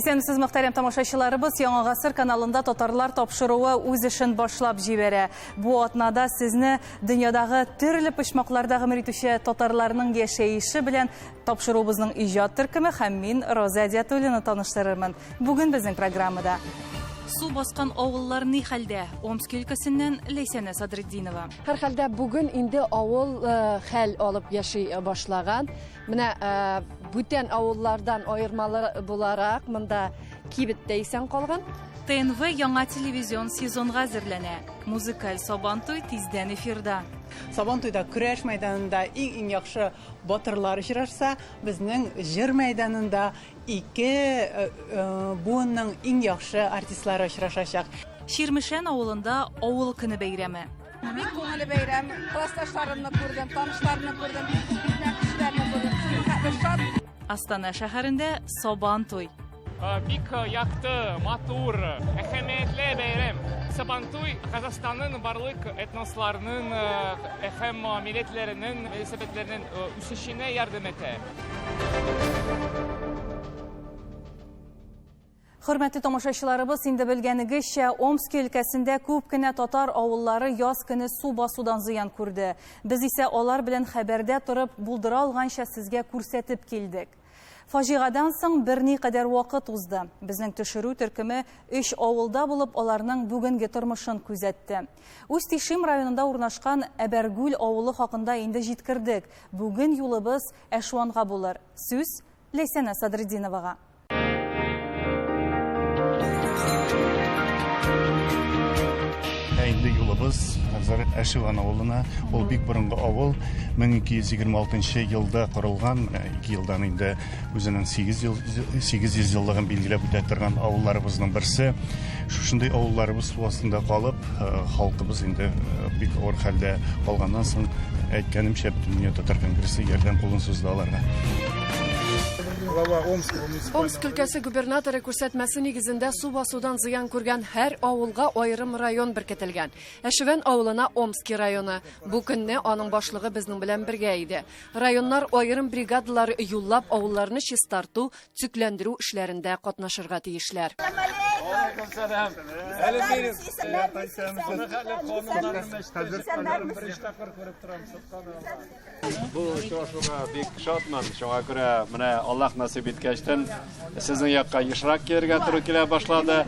Исәнмесез, мөхтәрәм тамашачыларыбыз. Яңа гасыр каналында татарлар тапшыруы үз эшен башлап җибәрә. Бу атнада сезне дөньядагы төрле почмакларда гомер итүче татарларның яшәеше белән тапшыруыбызның иҗат төркеме һәм мин Роза Әдиатуллина таныштырырмын. Бүген безнең программада Су баскан авыллар ни хәлдә? Омск өлкәсеннән Ләйсәнә Садретдинова. Һәрхәлдә бүген инде авыл э, хәл алып яши башлаган. Менә бүтән авыллардан аермалы буларак, монда кибет тә исән калган. ТНВ яңа телевизион сезонга әзерләнә. Музыкаль Сабантуй тиздән эфирда. Сабантуйда көрәш мәйданында иң-иң яхшы батырлар очрашса, безнең җыр мәйданында ике буынның иң яхшы артистлары очрашачак. Чирмешән авылында Авыл көне бәйрәме. Бик күңелле бәйрәм. Классташларымны күрдем, танышларымны күрдем, бик күп бүтән кешеләрне күрдем. Шуның хәтле шат. Астана шәһәрендә Сабан туй. Бик якты, матур, әһәмиятле бәйрәм. Сабантуй Казахстанның барлык этносларының һәм милләтләренең мөнәсәбәтләренең үсешенә ярдәм итә. Хөрмәтле тамашачыларыбыз, инде белгәнегезчә, Омски өлкәсендә күп кенә татар авыллары яз көне су басудан зыян күрде. Без исә алар белән хәбәрдә торып, булдыра алганча сезгә күрсәтеп килдек. Фаҗигадан соң берникадәр вакыт узды. Безнең төшерү төркеме өч авылда булып, аларның бүгенге тормышын күзәтте. Усть-Ишим районында урнашкан Әбәргүл авылы хакында инде җиткердек. Бүген юлыбыз Әшуанга булыр. Сүз Ләйсәнә Садретдиновага. Ә инде юлыбыз хәзер Әшиван авылына. Ул бик борынгы авыл. 1226 елда корылган. Менә 2 елдан инде үзенең 8 ел 800 еллыгын билгеләп үтә торган авылларыбызның берсе. Шушындый авылларыбыз су астында калып, халкыбыз инде бик авыр хәлдә калганнан соң, әйткәнемчә, Бөтендөнья татар конгрессы ярдәм кулын сузды аларга. Омск өлкәсе губернаторы күрсәтмәсе нигезендә су басудан зыян күргән һәр авылга аерым район беркетелгән. Әшевән авылына Омски районы. Бу көнне аның башлыгы безнең белән бергә иде. Районнар аерым бригадалар юллап авылларны чистарту, төзекләндерү эшләрендә катнашырга тиешләр. Бу очрашуга бик шатмын. Шуңа күрә менә Аллаһ насыйп иткәчтен сезнең якка ешрак килергә туры килә башлады.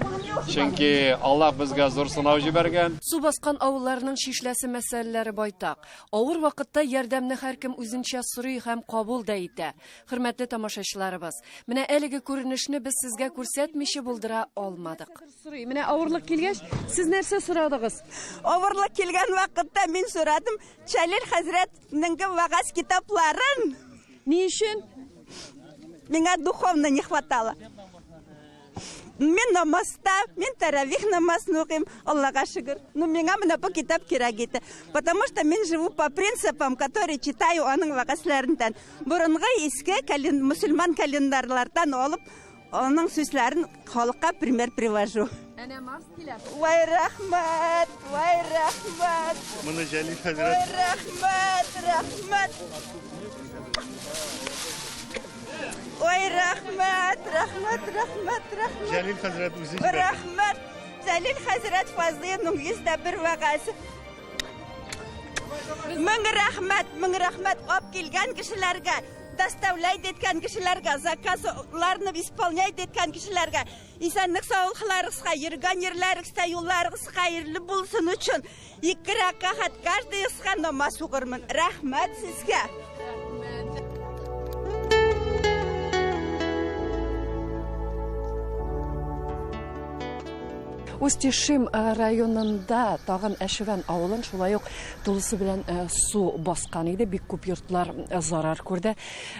Чөнки Аллаһ безгә зур сынау җибәргән. Су баскан авылларның чишеләсе мәсьәләләре байтак. Авыр вакытта ярдәмне һәркем үзенчә сорый һәм кабул да итә. Хөрмәтле тамашачыларыбыз, менә әлеге күренешне без сезгә күрсәтмичә булдыра алмадык. Сорый, менә авырлык килгәч, сез нәрсә сорадыгыз? Авырлык килгән вакытта мин сорадым, Җәлил хәзрәтнең вәгазь китапларын. Ни өчен? Миңа духовно не хватало. Мин намазда, мин таравих намазын укыйм, Аллага шөкер. Но миңа менә бу китап кирәк иде. Потому что мин живу по принципам, которые читаю аның вәгазьләреннән. Борынгы иске кален, мөселман календарьлардан алып, Аның сүзләрен халыкка пример привожу. Әнә Марс килә. Вай рәхмәт, вай рәхмәт. Моны Җәлил хәзрәт. Вай рәхмәт, рәхмәт. Ой, рәхмәт, рәхмәт, рәхмәт, рәхмәт. Җәлил хәзрәт үзе җибәрде. Рәхмәт. Җәлил хәзрәт Фазлыевның 101 вәгазе. Мең рәхмәт, мең рәхмәт ап килгән кешеләргә. Доставлять иткән кешеләргә, заказларны исполнять иткән кешеләргә, исәнлек саулыкларыгызга, йөргән җирләрегездә юлларыгыз хәерле булсын өчен ике рәкәгать каждыегызга намаз укырмын. Рәхмәт сезгә. Усть-Ишим э, районында тагын Әшевән авылын шулай ук тулысы белән э, су баскан иде. Бик күп йортлар э, зарар күрде.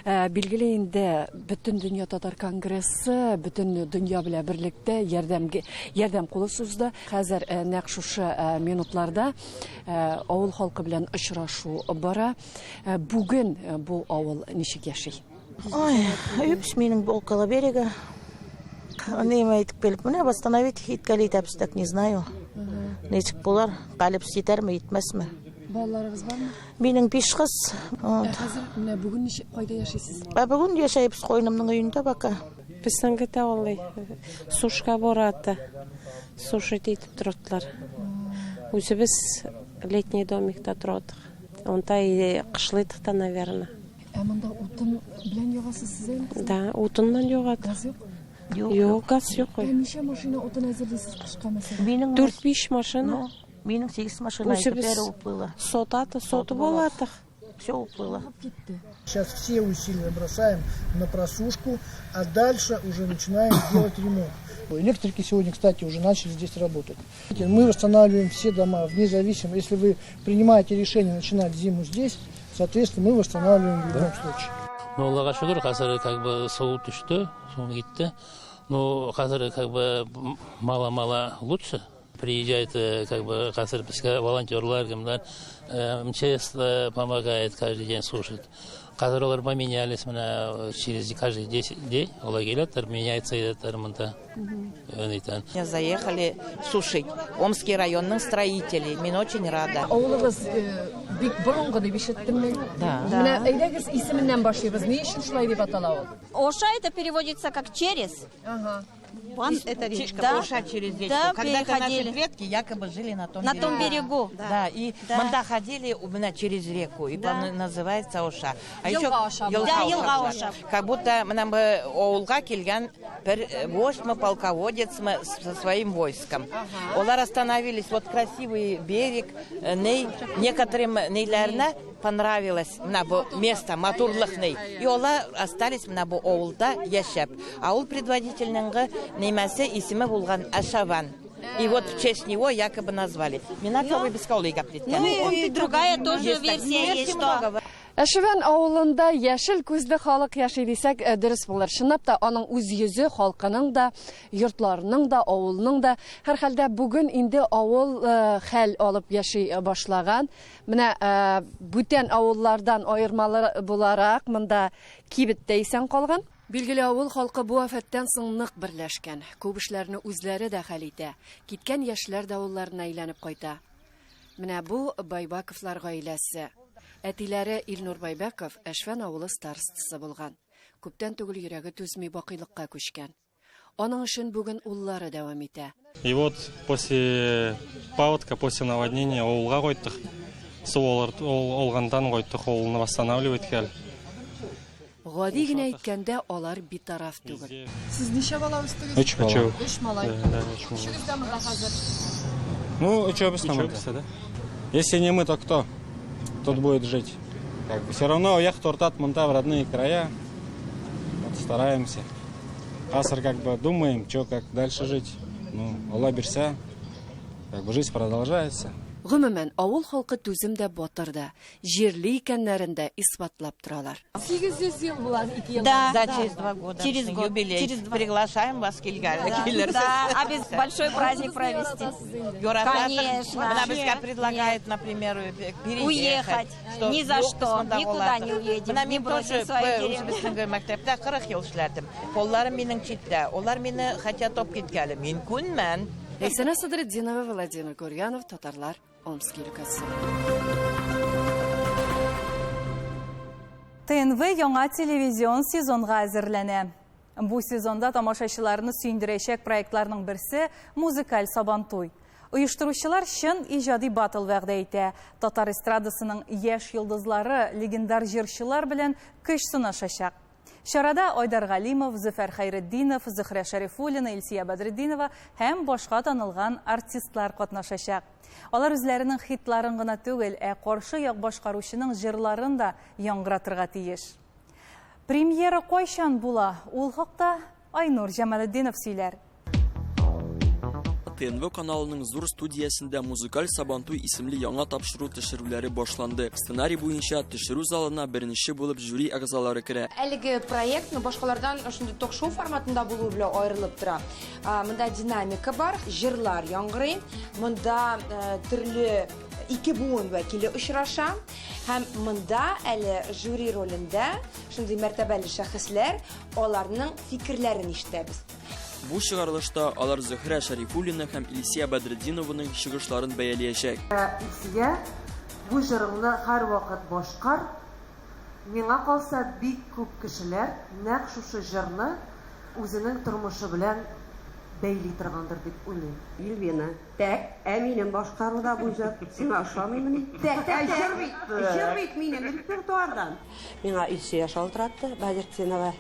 Билгеле инде, бөтен дөнья татар конгрессы, бөтен дөнья белән берлектә ярдәмгә ярдәм кулы сузды. Хәзер нәкъ шушы минутларда авыл халкы белән очрашу бара. Бүген бу авыл ничек яши? Ой, өйбез минем около берега. Ниме әйтеп килеп, менә восстановить иткәли итәбез, так не знаю. Ничек булар, калеб җитәрме, җитмәсме? Балаларыгыз бармы? Минем биш кыз. Ә хәзер менә бүген ничек, кайда яшисез? Ә бүген яшәйбез кайнымның өендә пока. Безнең көтә алай. Сушка бораты. Сушить итеп тордылар. Үзебез летний домикта тордык. Онта и кышлыйдык та, наверное. Ә монда утын белән ягасыз сез әле? Да, утыннан ягадык. Газ юк? Юк, газ юк. Ә ничә машина утын әзерлисез кышка, мәсәлән? Минем 4-5 машина. Ну, минем 8 машина Үзебез уплыла. Сотаты, сотып аладык. Все уплыло. Сейчас все усилия бросаем на просушку, а дальше уже начинаем делать ремонт. Электрики сегодня, кстати, уже начали здесь работать. Мы восстанавливаем все дома, вне зависимости. Если вы принимаете решение начинать зиму здесь, соответственно, мы восстанавливаем в любом случае. Ну, Аллага шөкер, хәзер как бы су төште, су китте. Ну, хәзер как бы мало-мало лучше. Приезжает как бы хәзер безгә волонтерлар, кемнәр, МЧС помогает каждый день сушит. Хәзер алар поменялись, менә через каждый 10 день алар киләләр, меняется этот монда. Заехали сушить. Омский районның строители. Мин очень рада. Авылыгыз бик борынгы дип ишеттем мин. Да. Менә әйдәгез исеменнән башлыйбыз. Ни өчен шулай дип атала ул? Оша это переводится как через. Ага. Ван это речка. Да. Оша через речку. Да, Когда-то наши переходили. предки якобы жили на том На берегу. том берегу. Да, и Да. мында ходили у меня через реку, и Да. называется Оша. А Елга Оша была. Да, Елга Оша. Как будто менә бу авылга килгән бер вождь мы, полководец мы со своим войском. Олар остановились, вот красивый берег, ней, некоторым нейләренә понравилось менә бу место, матурлык ней. И олар остались менә бу авылда яшәп. Авыл предводительнең неймәсе исеме булган Ашаван. И вот в честь него якобы назвали. Минаковый бескаулы Ну и другая тоже версия есть, что... Әшевән авылында яшел күзле халык яши дисәк, дөрес булыр. Чынлап та аның үз йөзе халкының да, йортларының да, авылның да. Һәрхәлдә бүген инде авыл хәл алып яши башлаган. Менә бүтән авыллардан аермалы буларак монда кибет тә исән калган. Билгеле, авыл халкы бу афәттән соң нык берләшкән. Күп эшләрне үзләре дә хәл итә. Киткән яшьләр дә авылларына әйләнеп кайта. Менә бу Байбаковлар гаиләсе. Әтиләре Илнур Байбаков Әшвән авылы старостасы булган. Күптән түгел йөрәге түзми бакыйлыкка күчкән. Аның эшен бүген уллары дәвам итә. И вот после паводка, после наводнения авылга кайттык. Су алгандан кайттык, авылны восстанавливать хәл. Гади генә әйткәндә, алар битараф түгел. Сез ничә бала үстегез? Өч бала. Өч малай. Да, өч малай. Өчегез дә монда хәзер. Ну, учебы там. Да? Если не мы, то кто? Тут будет жить. Как бы все равно уехать Ортат Монта в родные края. Вот стараемся. Аср как бы думаем, что как дальше жить. Ну, Алла бирсә, как бы жизнь продолжается. Гомумән, авыл халкы түзем дә, батыр да, җирле икәннәрен дә исбатлап торалар. 800 ел була, 2 ел. Да. Да, через 2 года. Через год. Юбилей. Через 2. Приглашаем вас, килгән. Да, да, большой праздник провести. Конечно. Конечно. Она безгә предлагает, например, переехать. Уехать. Что Ни за юк, что. без монда Никуда не булардык. уедем. Менә Не мин бросим тоже свою деревню. үзебезнең мәктәптә 40 ел эшләдем. Колларым минем читтә. Алар мине хотят алып киткәле. Мин күнмән. Ләйсәнә Садретдинова, Владимир Гурьянов, Татарлар, Омский өлкәсе. ТНВ яңа телевизион сезонга әзерләнә. Бу сезонда тамашачыларны сөендерәчәк проектларның берсе музыкаль Сабантуй. Оештыручылар чын иҗади батл вәгъдә итә. Татар эстрадасының яшь йолдызлары легендар җырчылар белән көч сынашачак. Чарада Айдар Галимов, Зөфәр Хәйретдинов, Зөһрә Шәрифуллина, Илсия Бәдретдинова һәм башка танылган артистлар катнашачак. Алар үзләренең хитларын гына түгел, ә каршы як башкаручының җырларын да яңгыратырга тиеш. Премьера кайчан була? Ул хакта Айнур Җамалетдинов сөйләр. ТНВ каналының зур студиясендә музыкаль Сабантуй исемле яңа тапшыру төшерүләре башланды. Сценарий буенча төшерү залына беренче булып жюри әгъзалары керә. Әлеге проект, ну, башкалардан шундый ток-шоу форматында булуы белән аерылып тора. Монда динамика бар, җырлар яңгырый, монда төрле ике буын вәкиле очраша һәм монда әле жюри ролендә шундый мәртәбәле шәхесләр, аларның фикерләрен ишетәбез. Бу чыгарылышта алар Зөһрә Шәрифуллина һәм Илсия Бәдретдинованың чыгышларын бәяләячәк. Илсия Бу җырыңны һәрвакыт башкар. Миңа калса, бик күп кешеләр нәкъ шушы җырны үзенең тормышы белән бәйли торгандыр дип уйлыйм. Ильвина, тәк, ә минем башкаруда бу җыр сиңа ошамыймыни? Тәк, тәк, Ә җыр бит, җыр бит минем репертуардан. Миңа Илсөя шалтыратты, Бадертдинова,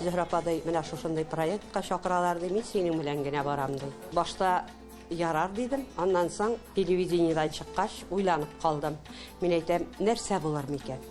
Зөһрә апа, ди, менә шушындый проектка чакыралар, ди, мин синең белән генә барам, ди. Башта ярар дидем, аннан соң телевидениедән чыккач уйланып калдым. Мин әйтәм, нәрсә булыр микән?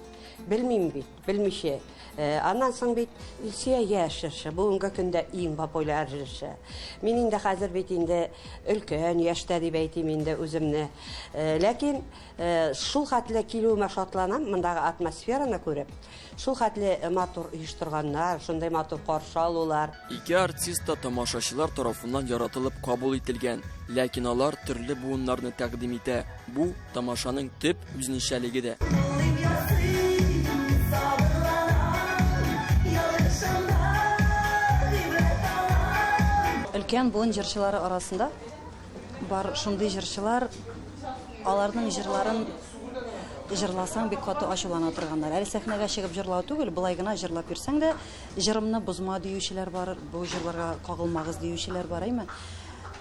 Белмим бит, белмичә. Э, аннан соң бит Илсөя яшь җырчы, бүгенге көндә иң популяр җырчы. Мин инде хәзер бит инде өлкән яшьтә дип әйтим инде үземне. Э, ләкин э, шул хәтле килүемә шатланам, мондагы атмосфераны күреп. Шул хәтле матур оештырганнар, шундый матур каршы алулар. Ике артист та тамашачылар тарафыннан яратылып кабул ителгән, ләкин алар төрле буыннарны тәкъдим итә. Бу, тамашаның төп үзенчәлеге дә. Өлкән буын җырчылары арасында бар шундый җырчылар, аларның җырларын җырласаң бик каты ачулана торганнар. Әле сәхнәгә чыгып җырлау түгел, болай гына җырлап йөрсәң дә, җырымны бозма диючеләр бар, бу җырларга кагылмагыз диючеләр бар, әйме?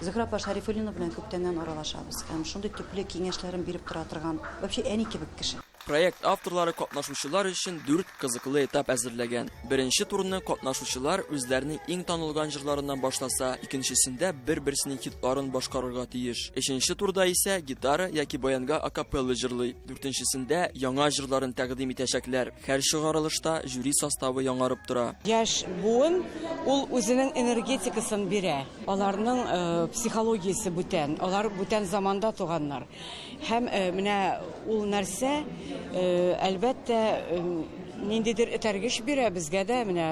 Зөһрә апа Шәрифуллина белән күптәннән аралашабыз һәм шундый төпле киңәшләрен биреп тора торган, вообще әни кебек кеше. Проект авторлары катнашучылар өчен дүрт кызыклы этап әзерләгән. Беренче турны катнашучылар үзләренең иң танылган җырларыннан башласа, икенчесендә бер-берсенең хитларын башкарырга тиеш. Өченче турда исә гитара яки баянга акапелла җырлый. Дүртенчесендә яңа җырларын тәкъдим итәчәкләр. Һәр чыгарылышта жюри составы яңарып тора. Яшь буын ул үзенең энергетикасын бирә. Аларның психологиясе бүтән, алар бүтән заманда туганнар. Һәм менә ул нәрсә, әлбәттә, ниндидер этәргеч бирә безгә дә, менә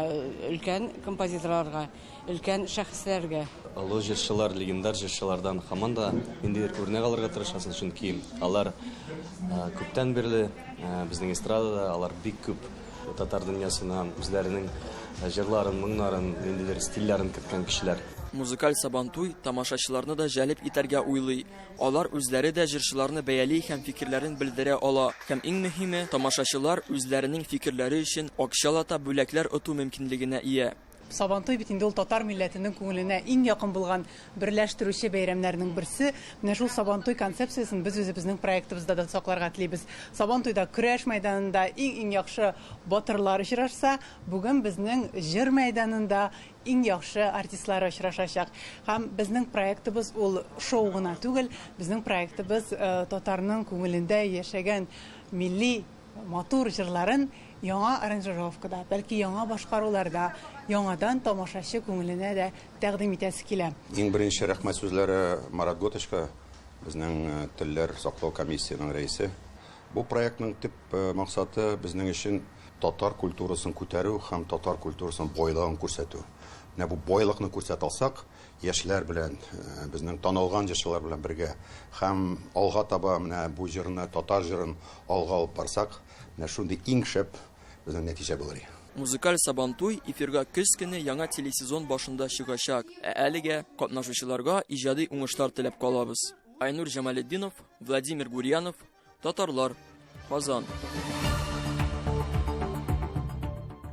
өлкән композиторларга, өлкән шәхесләргә. Олы җырчылар, легендар җырчылардан һаман да ниндидер үрнәк алырга тырышасың, чөнки алар күптән бирле безнең эстрадада, алар бик күп татар дөньясына үзләренең җырларын, моңнарын, ниндидер стильләрен керткән кешеләр. Музыкаль Сабантуй тамашачыларны да җәлеп итәргә уйлый. Алар үзләре дә җырчыларны бәяли һәм фикерләрен белдерә ала. Һәм иң мөһиме, тамашачылар үзләренең фикерләре өчен акчалата бүләкләр оту мөмкинлегенә ия. Сабантуй бит инде ул татар милләтенең күңеленә иң якын булган берләштерүче бәйрәмнәрнең берсе. Менә шул Сабантуй концепциясен без үзебезнең проектыбызда да сакларга телибез. Сабантуйда көрәш мәйданында иң-иң яхшы батырлар очрашса, бүген безнең җыр мәйданында иң яхшы артистлары очрашачак. Һәм безнең проектыбыз ул шоу гына түгел, безнең проектыбыз татарның күңелендә яшәгән милли матур җырларын яңа аранжировкада, бәлки яңа башкаруларда яңадан тамашачы күңеленә дә тәкъдим итәсе килә. Иң беренче рәхмәт сүзләре Марат Готовичка, безнең телләр саклау комиссиянең рәисе. Бу проектның төп максаты безнең өчен татар культурасын күтәрү һәм татар культурасының байлыгын күрсәтү. Менә бу байлыкны күрсәтә алсак, яшьләр белән, безнең танылган җырчылар белән бергә һәм алга таба менә бу җырны, татар җырын алга алып барсак, менә шундый иң шәп безнең нәтиҗә булыр иде. Музыкаль Сабантуй эфирга көз көне яңа телесезон башында чыгачак. Ә әлегә катнашучыларга иҗади уңышлар теләп калабыз. Айнур Җамалетдинов, Владимир Гурьянов, Татарлар, Казан.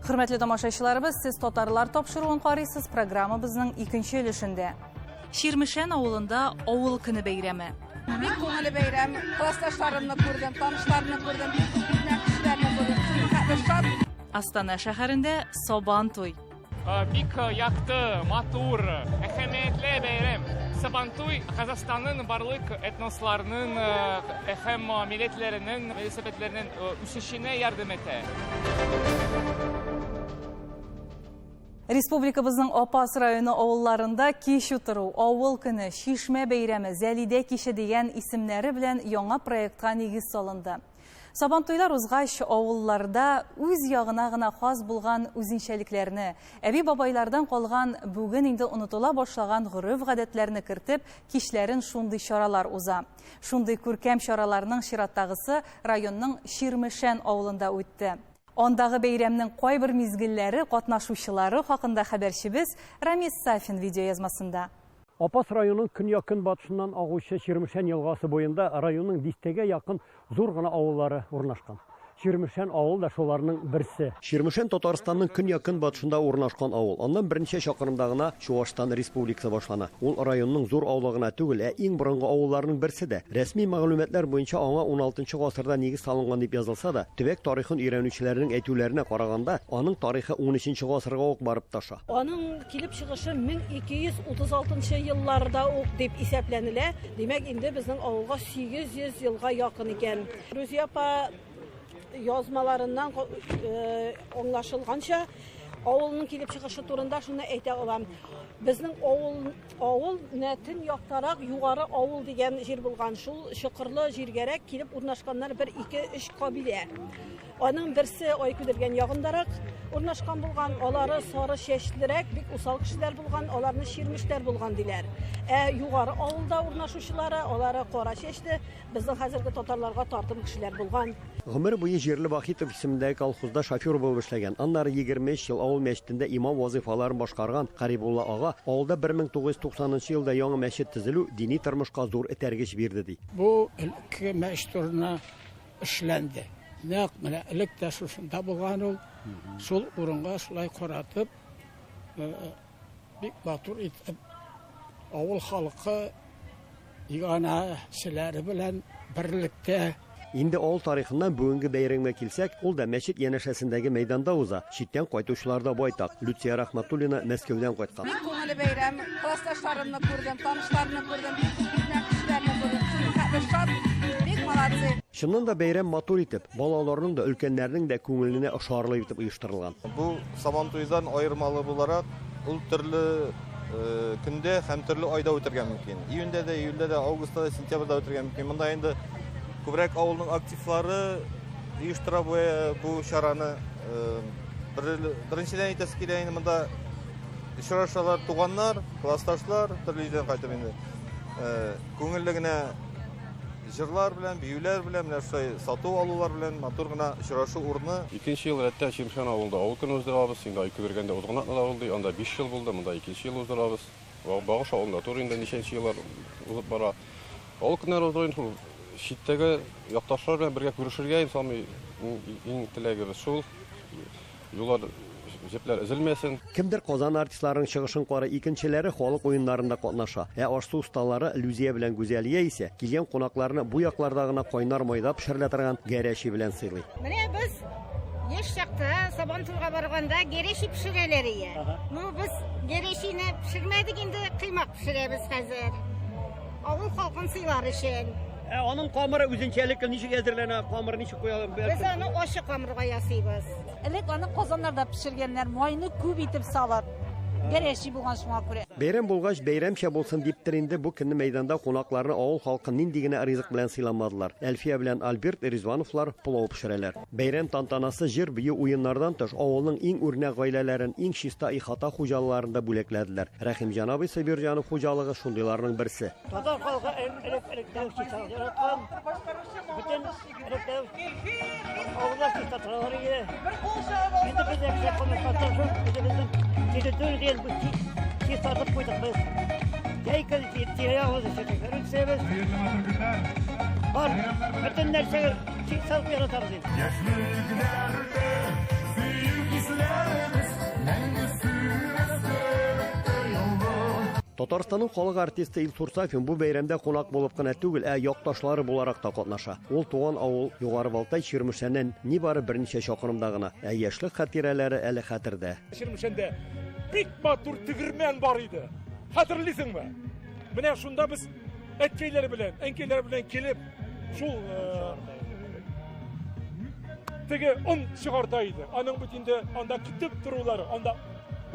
Хөрмәтле тамашачыларыбыз, сез Татарлар тапшыруын карыйсыз, программабызның икенче өлешендә. Чирмешән авылында авыл көне бәйрәме. Бик күңелле бәйрәм. Классташларымны күрдем, танышларымны күрдем, бик күп күргән кешеләрне күрдем. Шуның хәтле шат. Астана шәһәрендә Сабан туй. Бик якты, матур, әһәмиятле бәйрәм. Сабантуй Казахстанның барлык этносларының һәм милләтләренең мөнәсәбәтләренең үсешенә ярдәм итә. Республикабызның Апас районы авылларында кич утыру, авыл көне, чишмә бәйрәме, Зәлидә киче дигән исемнәре белән яңа проектка нигез салынды. Сабантуйлар узгач, авылларда үз ягына гына хас булган үзенчәлекләрне, әби-бабайлардан калган бүген инде онытыла башлаган гореф-гадәтләрне кертеп, кичләрен шундый чаралар уза. Шундый күркәм чараларның чираттагысы районның Чирмешән авылында үтте. Андагы бәйрәмнең кайбер мизгелләре, катнашучылары хакында хәбәрчебез Рамис Сафин видеоязмасында. Апас районының көньяк-көнбатышыннан агучы Чирмешән елгасы буенда районның дистәгә якын зур гына авыллары урнашкан. Чирмешән авылы да шуларның берсе. Чирмешән Татарстанның көньяк-көнбатышында урнашкан авыл. Аннан берничә чакрымда гына Чуашстан Республикасы башлана. Ул районның зур авылы гына түгел, ә иң борынгы авылларның берсе дә. Рәсми мәгълүматлар буенча аңа уналтынчы гасырда нигез салынган дип язылса да, төбәк тарихын өйрәнүчеләрнең әйтүләренә караганда, аның тарихы унөченче гасырга ук барып тоташа. Аның килеп чыгышы 1236 нчы елларда ук дип исәпләнелә. Димәк, инде безнең авылга 800 елга якын икән. Рүзия апа язмаларыннан аңлашылганча, авылның килеп чыгышы турында шуны әйтә алам. Безнең авыл, авыл менә төньяктарак Югары авыл дигән җир булган. Шул чокырлы җиргәрәк килеп урнашканнар бер, ике, өч кабилә. Аның берсе Айкүдергән ягындарак урнашкан булган, алары сары чәчлерәк, бик усал кешеләр булган, аларны чирмешләр булган диләр. Ә югары авылда урнашучылары, алары кара чәчле, безнең хәзерге татарларга тартым кешеләр булган. Гомер буе җирле Вахитов исемендәге колхозда шофер булып эшләгән, аннары 23 ел авыл мәчетендә имам вазыйфаларын башкарган Карибулла ага авылда 1990 нчы елда яңа мәчет төзелү дини тормышка зур этәргеч бирде, ди. Бу элекке мәчет урынына эшләнде. Нәкъ менә элек тә шушында булган ул. Шул урынга шулай каратып, бик матур итеп авыл халкы иганәчеләре белән берлектә. Инде авыл тарихыннан бүгенге бәйрәмгә килсәк, ул да мәчет янәшәсендәге мәйданда уза. Читтән кайтучылар да байтак. Люция Рәхмәтуллина Мәскәүдән кайткан. Бик күңелле бәйрәм. Классташларымны күрдем, танышларны күрдем, бик күп безнең кешеләрне күрдем. Шуның хәтле шат, бик молодцы. Чыннан да бәйрәм матур итеп, балаларның да, өлкәннәрнең дә күңеленә ошарлык итеп оештырылган. Бу Сабантуйдан аермалы буларак, ул төрле көндә һәм төрле айда үтәргә мөмкин. Июньдә дә, июльдә дә, августта да, сентябрьдә үтәргә мөмкин. Монда инде күбрәк авылның активлары оештыра бу, бу чараны. Беренчедән әйтәсе килә инде монда очрашалар туганнар, классташлар, төрле җирдән кайтып инде. Күңелле генә җырлар белән, биюләр белән, менә шулай сату алулар белән матур гына очрашу урыны. Икенче ел рәттән Чирмешән авылында авыл көне уздырабыз. Инде Айкүбергәндә узган атнада булды, анда 5 ел булды, монда икенче ел уздырабыз. Багыш авылында тур инде ничәнче еллар узып бара. Авыл көннәре уздыру инде шул читтәге якташлар белән бергә күрешергә инде самый иң теләгебез шул. Юллар, җепләр өзелмәсен. Кемдер Казан артистларының чыгышын карый, икенчеләре халык уеннарында катнаша. Ә аш-су осталары Лүзия белән Гүзәлия исә килгән кунакларны бу якларда гына кайнар майда пешерелә торган гәрәчи белән сыйлый. Менә без яшь чакта Сабантуйга барганда гәрәчи пешерәләр ие. Ну, без гәрәчине пешермәдек инде, коймак пешерәбез хәзер. Авыл халкын сыйлар өчен. Ә аның камыры үзенчәлекле ничек әзерләнә? Камыры ничек куялар? Без аны ачы камырга ясыйбыз. Элек аны казаннарда пешергәннәр, майны күп итеп салып. Гәрәчи булган шуңа күрә. Бәйрәм булгач, бәйрәмчә булсын диптер инде, бу көнне мәйданда кунакларны авыл халкы нинди генә ризык белән сыйламадылар. Әлфия белән Альберт Ризвановлар пылау пешерәләр. Бәйрәм тантанасы җыр-бию уеннардан тыш, авылның иң үрнәк гаиләләрен, иң чиста ихата хуҗалыларын да бүләкләделәр. Рәхимҗан абый Сабирҗанов хуҗалыгы шундыйларның берсе. Татар халкы элек-электән үк чисталык яраткан. Бөтен электән үк авыллар чиста торалар иде. Инде без дә кеше калмаска тырышып, үзебезнең территория дигән бу чистартып куйдык без. Җәй көне тирә-ягыбызны чәчәкләр үстерәбез. Бар, бөтен нәрсәгә чисталык яратабыз инде. Яшьлекләрдә сөю хисләребез мәңге Татарстанның халык артисты Илсур Сафин бу бәйрәмдә кунак булып кына түгел, ә якташлары буларак та катнаша. Ул туган авыл Югары Балтай Чирмешәннән нибары берничә чакрымда гына, ә яшьлек хатирәләре әле хәтердә. Чирмешәндә бик матур тегермән бар иде. Хәтерлисеңме? Менә шунда без әткәйләр белән, әнкәйләр белән килеп, шул теге он чыгарта иде. Аның бит инде анда көтеп торулары, анда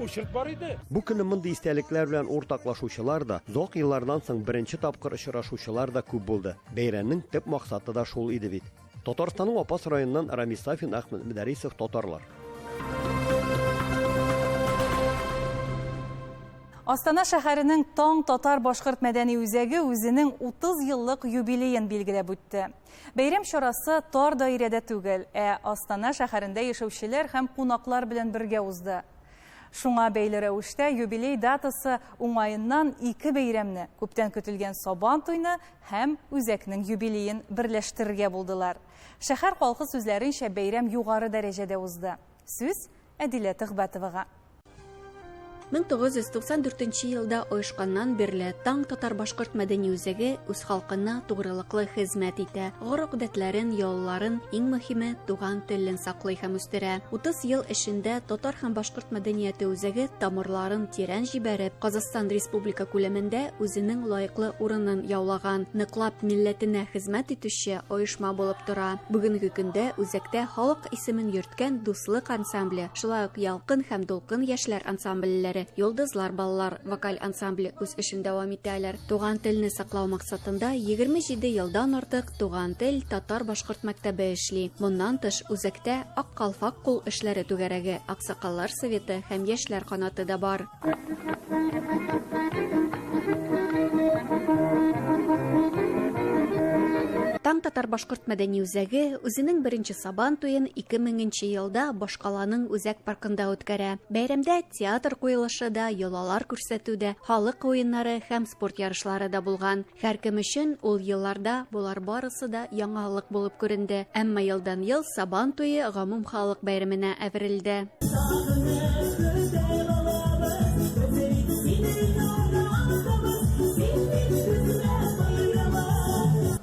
Очерк бар иде. Бу көнне мондый истәлекләр белән уртаклашучылар да, озак еллардан соң беренче тапкыр очрашучылар да күп булды. Бәйрәмнең төп максаты да шул иде бит. Татарстанның Апас районыннан Рамис Сафин, Әхмәт Мөдәрисов, Татарлар. Астана шәһәренең Таң татар-башкорт мәдәни үзәге үзенең 30 еллык юбилеен билгеләп үтте. Бәйрәм чарасы тар даирәдә түгел, ә Астана шәһәрендә яшәүчеләр һәм кунаклар белән бергә узды. Шуңа бәйле рәвештә юбилей датасы уңаеннан ике бәйрәмне, күптән көтелгән Сабан туйны һәм үзәкнең юбилеен берләштерергә булдылар. Шәһәр халкы сүзләренчә, бәйрәм югары дәрәҗәдә узды. Сүз Әдилә Төхбәтовага. 1994 елда оешканнан бирле Таң татар-башкорт мәдәни үзәге үз халкына тугрылыклы хезмәт итә, гореф-гадәтләрен, йолаларын, иң мөһиме, туган телен саклый һәм үстерә. 30 ел эчендә татар һәм башкорт мәдәнияте үзәге тамырларын тирән җибәреп, Казахстан республика күләмендә үзенең лаеклы урынын яулаган, ныклап милләтенә хезмәт итүче оешма булып тора. Бүгенге көндә үзәктә халык исемен йөрткән Дуслык ансамбле, шулай ук Ялкын һәм Дулкын яшьләр ансамбльләре, Йолдызлар балалар вокаль ансамбле үз эшен дәвам итәләр. Туган телне саклау максатында 27 елдан артык Туган тел татар-башкорт мәктәбе эшли. Моннан тыш, үзәктә Ак калфак кул эшләре түгәрәге, Аксакаллар советы һәм Яшьләр канаты да бар. Таң татар-башкорт мәдәни үзәге үзенең беренче Сабан туен 2000 нче елда башкаланың үзәк паркында үткәрә. Бәйрәмдә театр куелышы да, йолалар күрсәтү дә, халык уеннары һәм спорт ярышлары да булган. Һәркем өчен ул елларда болар барысы да яңалык булып күренде. Әмма елдан-ел Сабан туе гомумхалык бәйрәменә әверелде.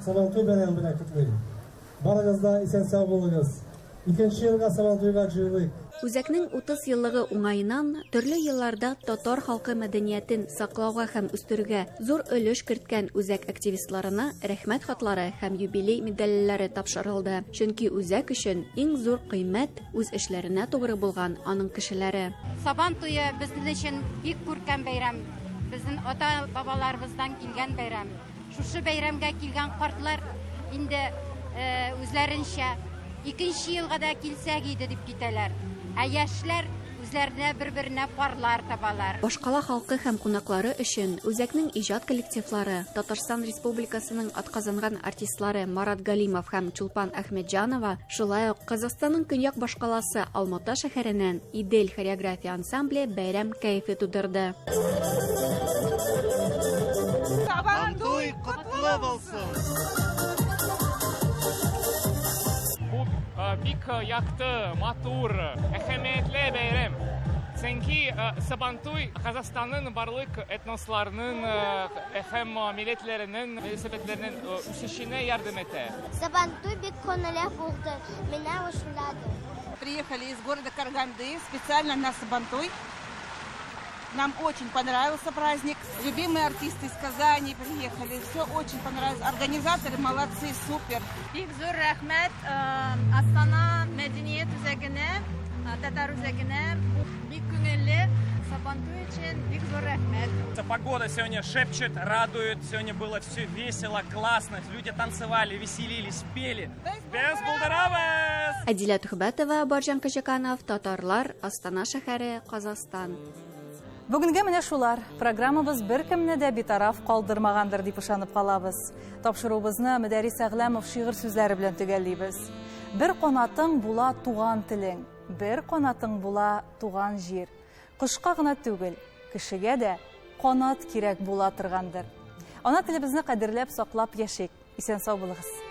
Сабантуй бәйрәме белән котлыйм. Барыгыз да исән-сау булыгыз. Икенче елга Сабантуйга җыелыйк. Үзәкнең 30 еллыгы уңаеннан төрле елларда татар халкы мәдәниятен саклауга һәм үстерүгә зур өлеш керткән үзәк активистларына Рәхмәт хатлары һәм юбилей медальләре тапшырылды. Чөнки үзәк өчен иң зур кыйммәт, үз эшләренә тугры булган аның кешеләре. Сабан туе безнең өчен бик күркәм бәйрәм. Безнең ата-бабаларыбыздан килгән бәйрәм. Шушы бәйрәмгә килгән картлар инде үзләренчә икенче елга да килсәк иде дип китәләр. Ә яшьләр үзләренә бер-беренә парлар табалар. Башкала халкы һәм кунаклары өчен үзәкнең иҗат коллективлары, Татарстан Республикасының атказанган артистлары Марат Галимов һәм Чулпан Әхмәтҗанова, шулай ук Казахстанның көньяк башкаласы Алмата шәһәреннән Идель хореография ансамбле бәйрәм кәефе тудырды. Сабантуй котлы булсын! Бу бик якты, матур, әһәмиятле бәйрәм. Чөнки Сабантуй Казахстанның барлык этносларының һәм милләтләренең мөнәсәбәтләренең үсешенә ярдәм итә. Сабантуй бик күңелле булды. Менә ошады. Приехали из города Караганды специально на Сабантуй. Нам очень понравился праздник. Любимые артисты из Казани приехали. Все очень понравилось. Организаторы молодцы, супер. Бик зур рәхмәт Астана мәдәният үзәгенә, татар үзәгенә. Бик күңелле Сабантуй өчен бик зур рәхмәт. Погода сегодня шепчет, радует. Сегодня было все весело, классно. Люди танцевали, веселились, пели. Без булдырабыз! Әдилә Төхбәтова, Барҗан Качаканов, Татарлар, Астана шәһәре, Казахстан. Бүгенгә менә шулар. Программабыз беркемне дә битараф калдырмагандыр дип ышанып калабыз. Тапшыруыбызны Мөдәррис Әгъләмов шигырь сүзләре белән төгәллибез. Бер канатың була туган телең, бер канатың була туган җир. Кошка гына түгел, кешегә дә канат кирәк була торгандыр. Ана телебезне кадерләп саклап яшик. Исән сау булыгыз.